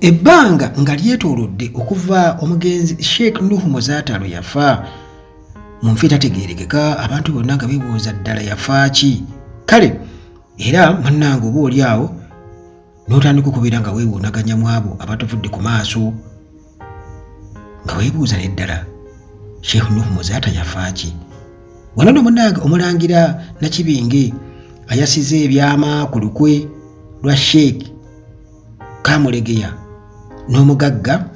Ebbanga nga lyetoolodde okuva omugenzi Sheikh Nuhu Muzaata lwe yafa mu nfa etategeerekeka, abantu bonna nga beebuuza ddala yafa ki. Kale era munnange oba oli awo n'otandika okubeera nga weewuunaganya mu abo abatuvudde ku maaso nga weebuuza neddala Sheikh Nuhu Muzaata yafa ki. Wano no munnange omulangira Nakibinge ayasiza ebyama ku lukwe lwa Sheikh Kamulegeya n'omugagga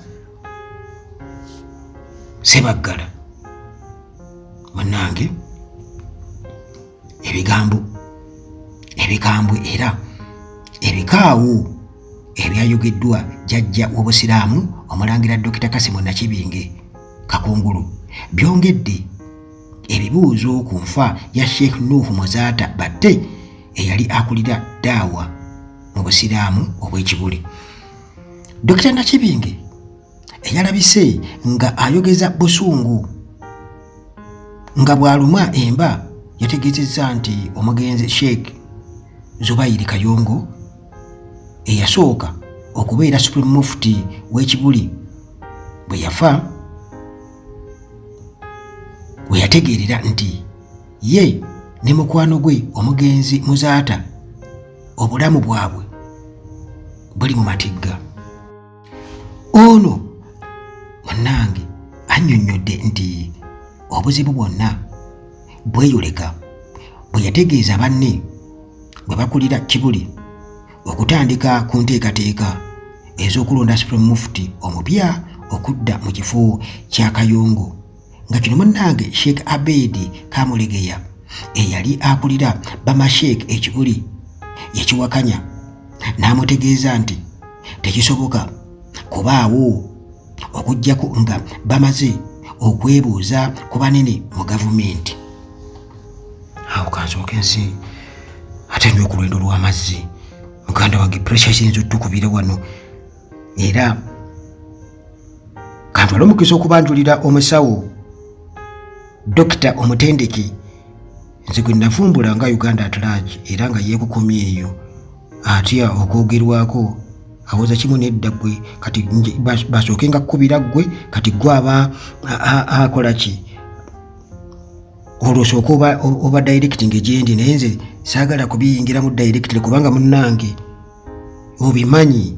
Sebaggala. Munnange ebigambo ebikambwe era ebikaawu ebyayogeddwa jjajja w'Obusiraamu Omulangira Dokita Kasimu Nakibinge Kakungulu byongedde ebibuuzo ku nfa ya Sheikh Nuhu Muzaata Batte eyali akulira daawa mu Busiraamu obw'Ekibuli. Dokita Nakibinge eyalabise nga ayogeza busungu nga bw'alumwa emba yategeezezza nti omugenzi Sheikh Zubairi Kayongo eyasooka okubeera Supreme Mufti w'Ekibuli bwe yafa we yategeerera nti ye ne mukwano gwe omugenzi Muzaata obulamu bwabwe buli mu matigga. Ono munnange annyonnyodde nti obuzibu bwonna bweyoleka bwe yategeeza banne bwe bakulira Kibuli okutandika ku nteekateeka ez'okulonda Supreme Mufti omupya okudda mu kifo kya Kayongo nga kino munnange Sheikh Abed Kamulegeya eyali akulira Bamasheikh e Kibuli yakiwakanya n'amutegeeza nti tekisoboka kubaawo okuggyako nga bamaze okwebuuza ku banene mu gavumenti. Awo kansooke nsi ate nywe ku lwendo lw'amazzi muganda wange, pressure kiyinza otukubira wano. Era kantwale omukisa okubanjulira omusawo dokita omutendeke nze gwe navumbula nga Uganda at large, era nga yeekukumye eyo atya okwogerwako awoza kimu nedda gwe kati basooke nga kukubira gwe kati gwe aba akola ki olwo osooka oba directing egyendi, naye nze saagala kubiyingiramu directly kubanga munnange obimanyi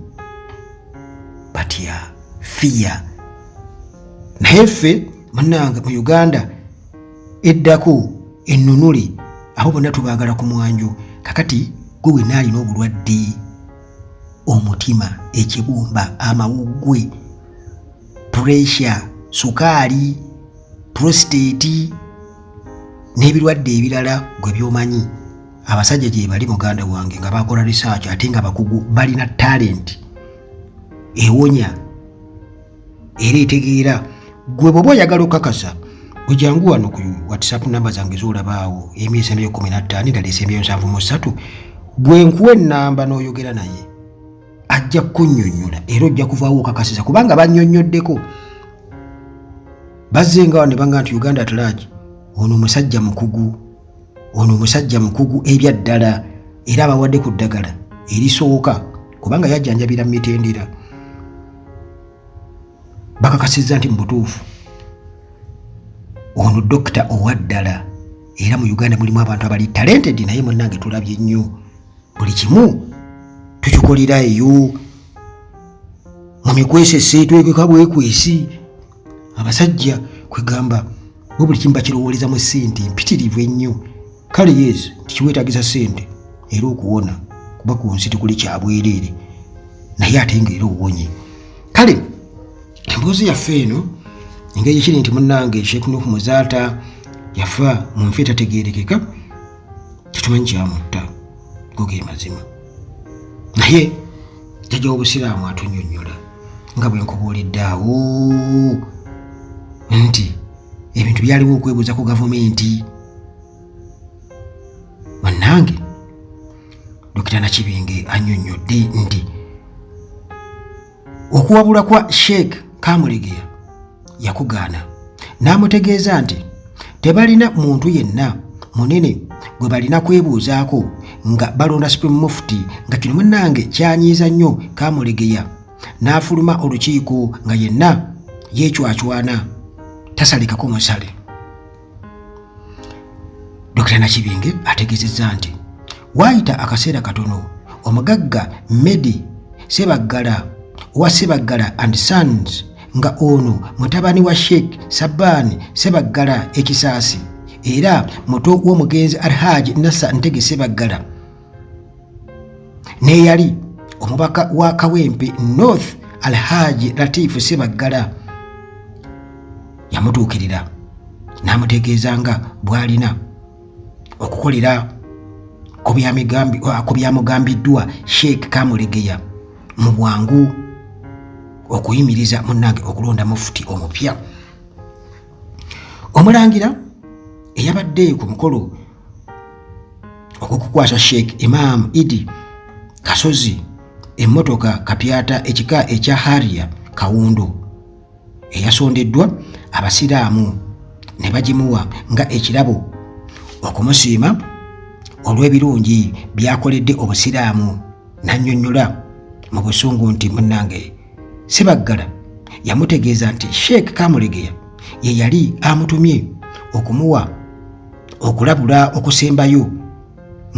batya fiya. Naye ffe munnange mu Uganda eddako ennunule abo bonna tubaagala ku mwanjo. Kakati gwe wenna alina obulwadde omutima, ekibumba, amawuggwe, puresha, sukaali, prostate n'ebirwadde ebirala gwe by'omanyi, abasajja gye bali muganda wange nga bakola research ate nga bakugu, balina talent ewonya era etegeera. Gwe bw'oba oyagala okukakasa, gwe jangu wano ku WhatsApp namba zange z'olabaawo, emu esembyeyo 15, endala esembyeyo 73. Gwe nkuwa ennamba n'oyogera naye ajja kukunnyonnyola era ojja kuvaawo okakasiza, kubanga bannyonnyoddeko bazze nga wano ne banga nti Uganda at large ono omusajja mukugu, ono omusajja mukugu ebyaddala, era abawadde ku ddagala erisooka kubanga yajjanjabira mu mitendera. Bakakasizza nti mu butuufu ono dokita owaddala, era mu Uganda mulimu abantu abali talented, naye munnange tulabye nnyo buli kimu tukikolera eyo mu mikwesese, twekeka bwekwesi. Abasajja kwegamba bo buli kimu bakirowooleza mu ssente mpitirivu ennyo. Kale yesu tikiweetagisa ssente era okuwona, kuba ku nsi tekuli kyabwereere, naye ate nga era owonye. Kale emboozi yaffe eno engeri kiri nti munnange Sheikh Nuhu Muzaata yafa mu nfa etategeerekeka, tetumanyi kyamutta, go ge mazima. Naye jjajja w'Obusiraamu atunyonnyola nga bwe nkubuulidde awo nti ebintu byaliwo okwebuuza ku gavumenti. Bannange, Dokita Nakibinge annyonnyodde nti okuwabula kwa Sheikh Kamulegeya yakugaana n'amutegeeza nti tebalina muntu yenna munene gwe balina kwebuuzaako nga balonda Supreme Mufti, nga kino munnange kyanyiiza nnyo Kamulegeya n'afuluma olukiiko nga yenna yeecwacwana tasalikako musale. Dr Nakibinge ategeezezza nti waayita akaseera katono omugagga Medi Sebaggala owa Sebaggala and Sons nga ono mutabani wa Sheikh Sabbaani Sebaggala e Kisaasi era muto w'omugenzi Alhaji Nassa Ntege Sebaggala n'eyali omubaka wa Kawempe North Alhaji Latifu Sebaggala yamutuukirira n'amutegeeza nga bw'alina okukolera ku byamugambiddwa Sheikh Kamulegeya mu bwangu okuyimiriza munnange okulonda mufuti omupya. Omulangira eyabadde ku mukolo ogw'okukwasa Sheikh Imam Idi Kasozi emmotoka kapyata ekika ekya Harrier Kawundo eyasondeddwa Abasiraamu ne bagimuwa nga ekirabo okumusiima olw'ebirungi by'akoledde Obusiraamu n'annyonnyola mu busungu nti munnange Sebaggala yamutegeeza nti Sheikh Kamulegeya ye yali amutumye okumuwa okulabula okusembayo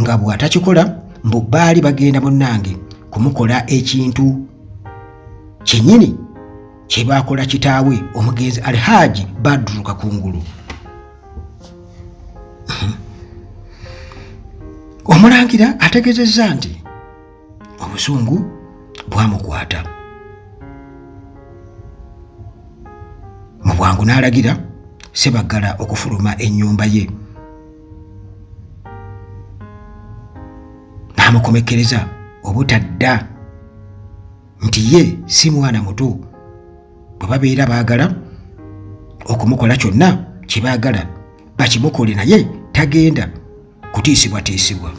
nga bw'atakikola mbu baali bagenda munnange kumukola ekintu kyennyini kye baakola kitaawe omugenzi Alhaji Badru Kakungulu. Omulangira ategeezezza nti obusungu bwamukwata mu bwangu n'alagira Sebaggala okufuluma ennyumba ye n'amukomekkereza obutadda nti ye si mwana muto bwe babeera baagala okumukola kyonna kye baagala bakimukole naye tagenda kutiisibwatiisibwa.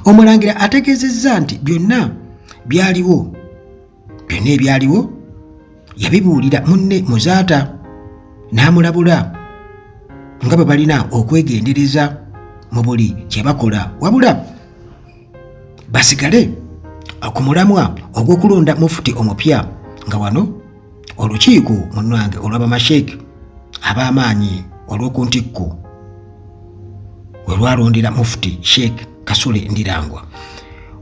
Omulangira ategeezezza nti byonna byaliwo byonna ebyaliwo yabibuulira munne Muzaata n'amulabula nga bwe balina okwegendereza mu buli kye bakola wabula basigale ku mulamwa ogw'okulonda mufuti omupya nga wano olukiiko munnange olw'abamasheek ab'amaanyi olw'oku ntikko we lwalondera mufuti Sheikh Kasule Ndirangwa.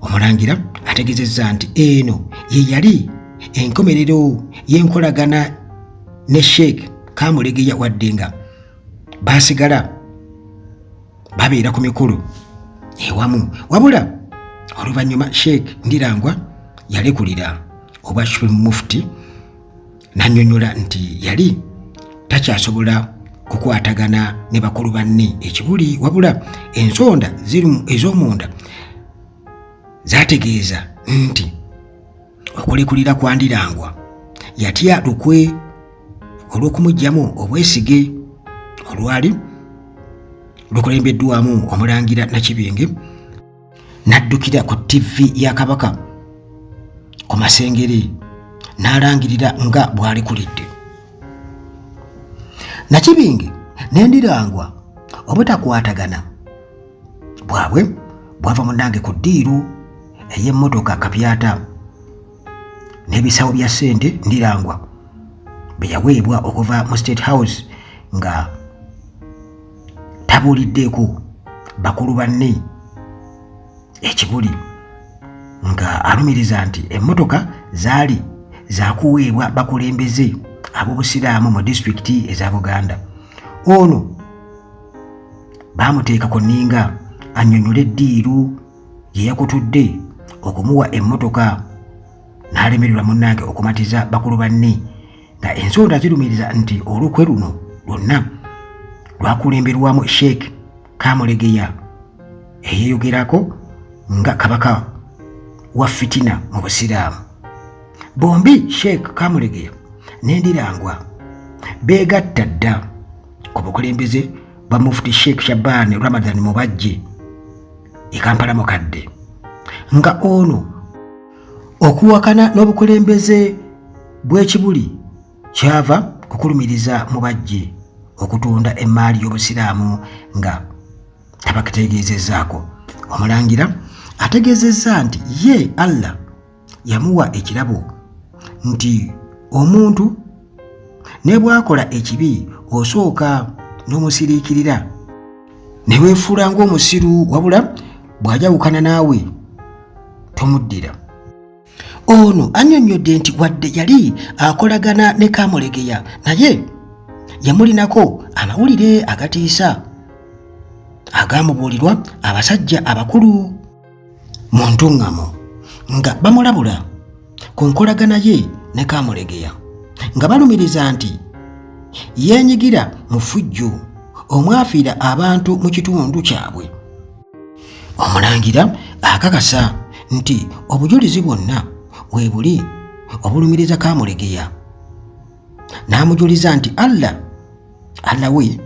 Omulangira ategezezza nti eno ye yali enkomerero y'enkolagana ne Sheikh Kamulegeya wadde nga baasigala babeera ku mikolo ewamu wabula oluvannyuma Sheikh Ndirangwa yalekulira obwa Supreme Mufti n'annyonnyola nti yali takyasobola kukwatagana ne bakulu banne ekibuli wabula ensonda ez'omunda zaategeeza nti okulekulira kwa Ndirangwa yatya lukwe olw'okumuggyamu obwesige olwali lukulembeddwamu omulangira Nakibinge n'addukira ku ttivvi ya Kabaka ku Masengere n'alangirira nga bw'alikulidde. Nakibinge ne Ndirangwa obutakwatagana bwabwe bwava munnange ku ddiiru ey'emmotoka kapyata n'ebisawo bya ssente Ndirangwa bye yaweebwa okuva mu State House nga tabuuliddeeko bakulu banne ekibuli nga alumiriza nti emmotoka zaali zakuweebwa bakulembeze ab'obusiraamu mu disitulikiti eza Buganda. Ono baamuteeka ku nninga annyonnyole ddiiru gye yakutudde okumuwa emmotoka n'alemererwa munnange okumatiza bakulu banne nga ensonda zirumiriza nti olukwe luno lwonna lwakulemberwamu Sheikh Kamulegeya eyeeyogerako nga kabaka wa fitina mu Busiraamu. Bombi Sheikh Kamulegeya ne Ndirangwa beegatta dda ku bukulembeze bwa Mufti Sheikh Shaban Ramadhan Mubajje e Kampala Mukadde nga ono okuwakana n'obukulembeze bw'ekibuli kyava kukulumiriza Mubajje okutunda emmaali y'Obusiraamu nga tabakitegeezezzaako. Omulangira ategeezezza nti ye Allah yamuwa ekirabo nti omuntu ne bw'akola ekibi osooka n'omusiriikirira ne weefuula ng'omusiru wabula bw'ajawukana naawe tomuddira. Ono annyonnyodde nti wadde yali akolagana ne Kamulegeya naye yamulinako amawulire agatiisa agaamubuulirwa abasajja abakulu mu ntuŋŋamo nga bamulabula ku nkolagana ye ne Kamulegeya nga balumiriza nti yeenyigira mu ffujjo omwafiira abantu mu kitundu kyabwe. Omulangira akakasa nti obujulizi bwonna weebuli obulumiriza Kamulegeya n'amujuliza nti Allah Allah we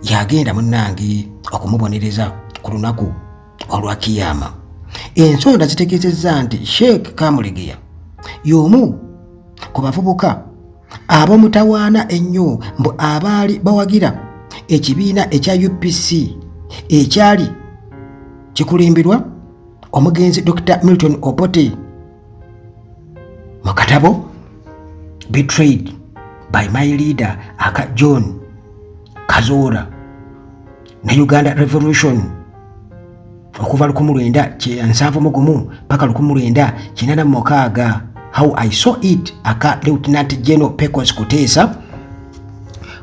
yagenda munnange okumubonereza ku lunaku olwa kiyama. Ensonda zitegeezezza nti Sheikh Kamulegeya y'omu ku bavubuka ab'omutawaana ennyo mbu abaali bawagira ekibiina ekya UPC ekyali kikulemberwa omugenzi Dr. Milton Obote mu katabo Betrayed by My Leader aka John Kazoora ne Uganda Revolution okuva 1971 paka 1986 How I Saw It aka Lieutenant General Pecos Kuteesa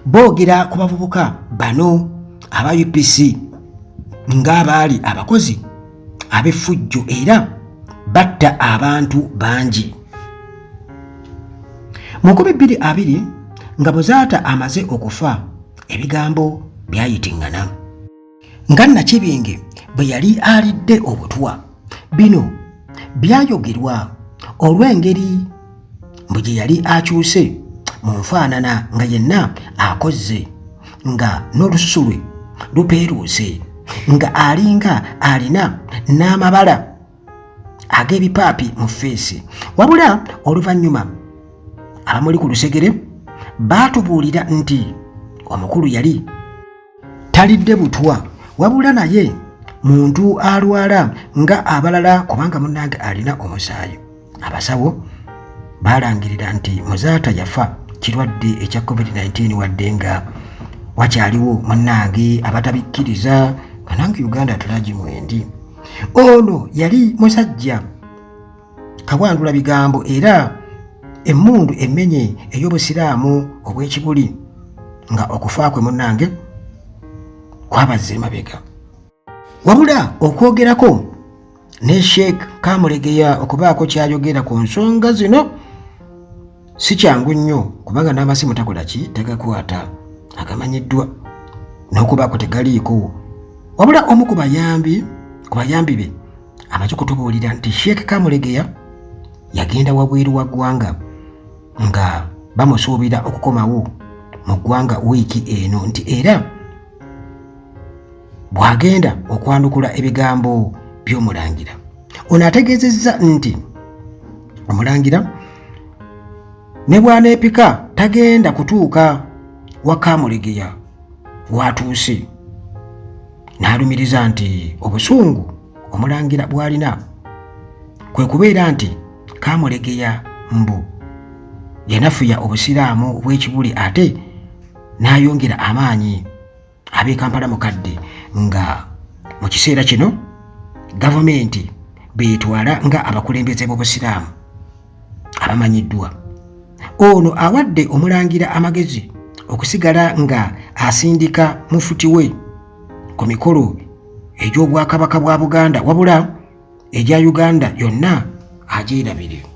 boogera ku bavubuka bano aba UPC ng'abaali abakozi ab'effujjo era batta abantu bangi. Mu 2020 nga Muzaata amaze okufa ebigambo byayitiŋŋana nga Nakibinge bwe yali alidde obutwa. Bino byayogerwa olw'engeri mbu gye yali akyuse mu nfaanana nga yenna akozze nga n'olususu lwe lupeeruuse nga alinga alina n'amabala ag'ebipaapi mu feesi. Wabula oluvannyuma abamuli ku lusegere baatubuulira nti omukulu yali talidde butwa wabula naye muntu alwala nga abalala kubanga munnange alina omusaayi. Abasawo baalangirira nti Muzaata yafa kirwadde ekya COVID-19 wadde nga wakyaliwo munnange abatabikkiriza nga nange Uganda tulagi mwendi. Ono yali musajja kawandula bigambo era emmundu emmenye ey'obusiraamu obw'ekibuli nga okufa kwe munnange kwabazza emabega. Wabula okwogerako ne Sheikh Kamulegeya okubaako ky'ayogera ku nsonga zino si kyangu nnyo kubanga n'amasimu takola ki tagakwata agamanyiddwa n'okubaako tegaliiko. Wabula omu ku bayambi ku bayambi be amaze okutubuulira nti Sheikh Kamulegeya yagenda wabweru wa ggwanga nga bamusuubira okukomawo mu ggwanga wiiki eno nti era bw'agenda okwanukula ebigambo by'omulangira. Ono ategeezezza nti omulangira ne bw'aneepika tagenda kutuuka wa Kamulegeya w'atuuse, n'alumiriza nti obusungu omulangira bw'alina kwe kubeera nti Kamulegeya mbu yanafuya obusiraamu bw'ekibuli ate n'ayongera amaanyi ab'e Kampala mukadde nga mu kiseera kino gavumenti beetwala nga abakulembeze b'obusiraamu abamanyiddwa. Ono awadde omulangira amagezi okusigala nga asindika mufuti we ku mikolo egy'Obwakabaka bwa Buganda wabula egya Uganda yonna agyerabire.